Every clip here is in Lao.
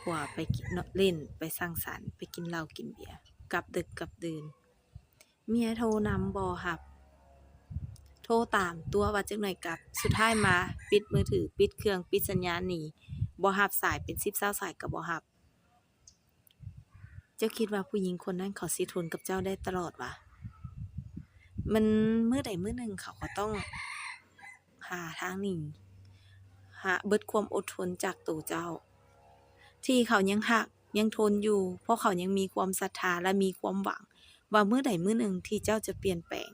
ຜົວໄປກິນເນາະ ຫຼິ້ນ ໄປສັງສັນ ໄປກິນເຫຼົ້າກິນເບຍ ກັບດຶກກັບດື່ນ ເມຍໂທນຳບໍ່ຮັບ ໂທຕາມຕົວະວ່າຈັກໜ່ອຍກັບ ສຸດທ້າຍມາປິດມືຖື ປິດເຄື່ອງ ປິດສັນຍານໜີ ບໍ່ຮັບສາຍ ເປັນສິບຊາວສາຍກໍບໍ່ຮັບ. ເຈົ້າຄິດວ່າຜູ້ຍິງຄົນນັ້ນເຂົາຊິທົນກັບເຈົ້າໄດ້ຕະຫຼອດຫວາ? ມັນມື້ໃດມື້ໜຶ່ງເຂົາກໍຕ້ອງຫາທາງໜີ ຫາເບິດຄວາມອົດທົນຈາກໂຕເຈົ້າ ທີ່ເຂົາຍັງຮັກ ຍັງທົນຢູ່ ເພາະເຂົາຍັງມີຄວາມສັດທາ ແລະ ມີຄວາມຫວັງວ່າມື້ໃດມື້ໜຶ່ງທີ່ເຈົ້າຈະປ່ຽນແປງ.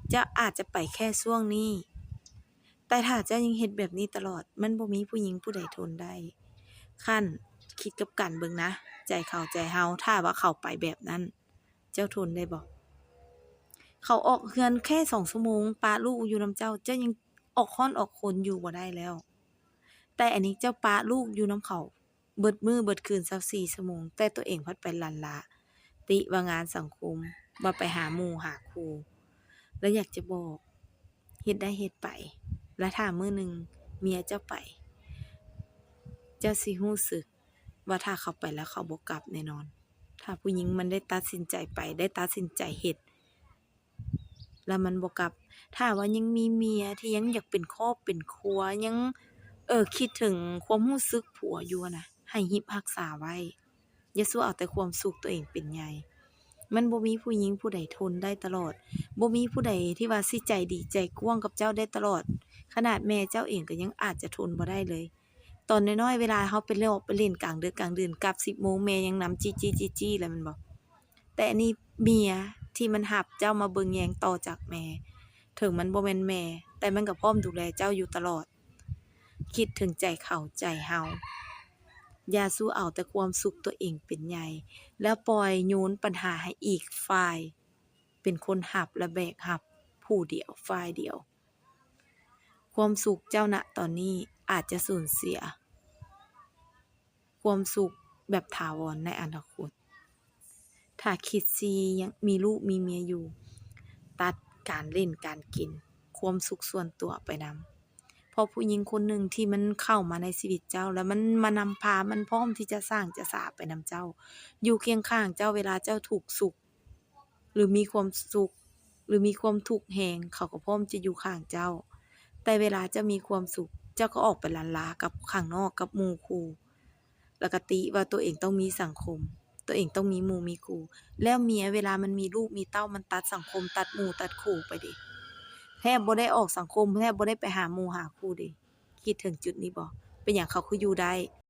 ເຈົ້າອາດຈະໄປແຄ່ຊ່ວງນີ້ ແຕ່ຖ້າເຈົ້າຍັງເຮັດແບບນີ້ຕະຫຼອດ ມັນບໍ່ມີຜູ້ຍິງຜູ້ໃດທົນໄດ້. ຄັນຄິດກັບກັນເບິ່ງນະ ໃຈເຂົາໃຈເຮົາ ຖ້າວ່າເຂົາໄປແບບນັ້ນ ເຈົ້າທົນໄດ້ບໍ່? ເຂົາອອກເຮືອນແຄ່ສອງຊົ່ວໂມງ ປະລູກຢູ່ນຳເຈົ້າ ເຈົ້າຍັງອອກຮ້ອນອອກຂົນຢູ່ບໍ່ໄດ້ແລ້ວ. ແຕ່ອັນນີ້ເຈົ້າປະລູກຢູ່ນຳເຂົາເບິດມື້ເບິດຄືນຊາວສີ່ຊົ່ວໂມງ ແຕ່ຕົວເອງພັດໄປລັນລາ ຕິວ່າງານສັງຄົມ ວ່າໄປຫາໝູ່ຫາຄູ່ ແລະ ຢາກຈະບອກ ເຮັດໄດ້ເຮັດໄປ ແລະ ຖ້າມື້ໜຶ່ງເມຍເຈົ້າໄປ ເຈົ້າຊິຮູ້ສຶກວ່າຖ້າເຂົາໄປແລ້ວເຂົາບໍ່ກັບແນ່ນອນ. ຖ້າຜູ້ຍິງມັນໄດ້ຕັດສິນໃຈໄປ ໄດ້ຕັດສິນໃຈເຮັດ ແລ້ວມັນບໍ່ກັບ ຖ້າວ່າຍັງມີເມຍທີ່ຍັງຢາກເປັນຄອບເປັນຄົວ ຍັງ ເອີ ຄິດເຖິງຄວາມຮູ້ສຶກຜົວຢູ່ຫັ້ນນະ ໃຫ້ຮິບຮັກສາໄວ້. ຢ່າສູ່ເອົາແຕ່ຄວາມສຸກຕົວເອງເປັນໃຫຍ່. ມັນບໍ່ມີຜູ້ຍິງຜູ້ໃດທົນໄດ້ຕະຫຼອດ. ບໍ່ມີຜູ້ໃດທີ່ວ່າຊິໃຈດີໃຈກວ້າງກັບເຈົ້າໄດ້ຕະຫຼອດ. ຂະໜາດແມ່ເຈົ້າເອງກໍຍັງອາດຈະທົນບໍ່ໄດ້ເລີຍ. ຕອນນ້ອຍໆ ເວລາເຮົາໄປເລາະໄປຫຼິ້ນກາງເດິກກາງດື່ນ ກັບສິບໂມງ ແມ່ຍັງນຳຈີ້ໆໆໆ ແລ້ວແມ່ນບໍ່? ແຕ່ອັນນີ້ເມຍທີ່ມັນຮັບເຈົ້າມາເບິ່ງແຍງຕໍ່ຈາກແມ່ ເຖິງມັນບໍ່ແມ່ນແມ່ ແຕ່ມັນກໍພ້ອມດູແລເຈົ້າຢູ່ຕະຫຼອດ. ຄິດເຖິງໃຈເຂົາໃຈເຮົາ. ຢ່າສູ່ເອົາແຕ່ຄວາມສຸກຕົວເອງເປັນໃຫຍ່ ແລ້ວປ່ອຍໂຍນປັນຫາໃຫ້ອີກຝ່າຍເປັນຄົນຮັບ ແລະ ແບກຮັບຜູ້ດຽວ ຝ່າຍດຽວ. ຄວາມສຸກເຈົ້ານະຕອນນີ້ອາດຈະສູນເສຍຄວາມສຸກແບບຖາວອນໃນອະນາຄົດ. ຖ້າຄິດຊິຍັງມີລູກມີເມຍຢູ່, ຕັດການຫຼິ້ນການກິນ, ຄວາມສຸກສ່ວນຕົວໄປນຳ. ເພາະຜູ້ຍິງຄົນໜຶ່ງທີ່ມັນເຂົ້າມາໃນຊີວິດເຈົ້າ ແລ້ວມັນມານຳພາ, ມັນພ້ອມທີ່ຈະສ້າງຈະສາໄປນຳເຈົ້າ, ຢູ່ຄຽງຂ້າງເຈົ້າເວລາເຈົ້າທຸກສຸກ ຫຼື ມີຄວາມສຸກ ຫຼື ມີຄວາມທຸກແຮງ ເຂົາກໍພ້ອມຈະຢູ່ຂ້າງເຈົ້າ. ແຕ່ເວລາເຈົ້າມີຄວາມສຸກ ເຈົ້າກໍອອກໄປລັນລາກັບຂ້າງນອກ ກັບໝູ່ຄູ່ ແລ້ວກໍຕິວ່າຕົວເອງຕ້ອງມີສັງຄົມ, ຕົວເອງຕ້ອງມີໝູ່ມີຄູ່. ແລ້ວເມຍເວລາມັນມີລູກມີເຕົ້າ ມັນຕັດສັງຄົມ ຕັດໝູ່ຕັດຄູ່ໄປເດ. ແທບບໍ່ໄດ້ອອກສັງຄົມ, ແທບບໍ່ໄດ້ໄປຫາໝູ່ຫາຄູ່ເດ. ຄິດເຖິງຈຸດນີ້ບໍ່? ເປັນຫຍັງເຂົາຄືຢູ່ໄດ້?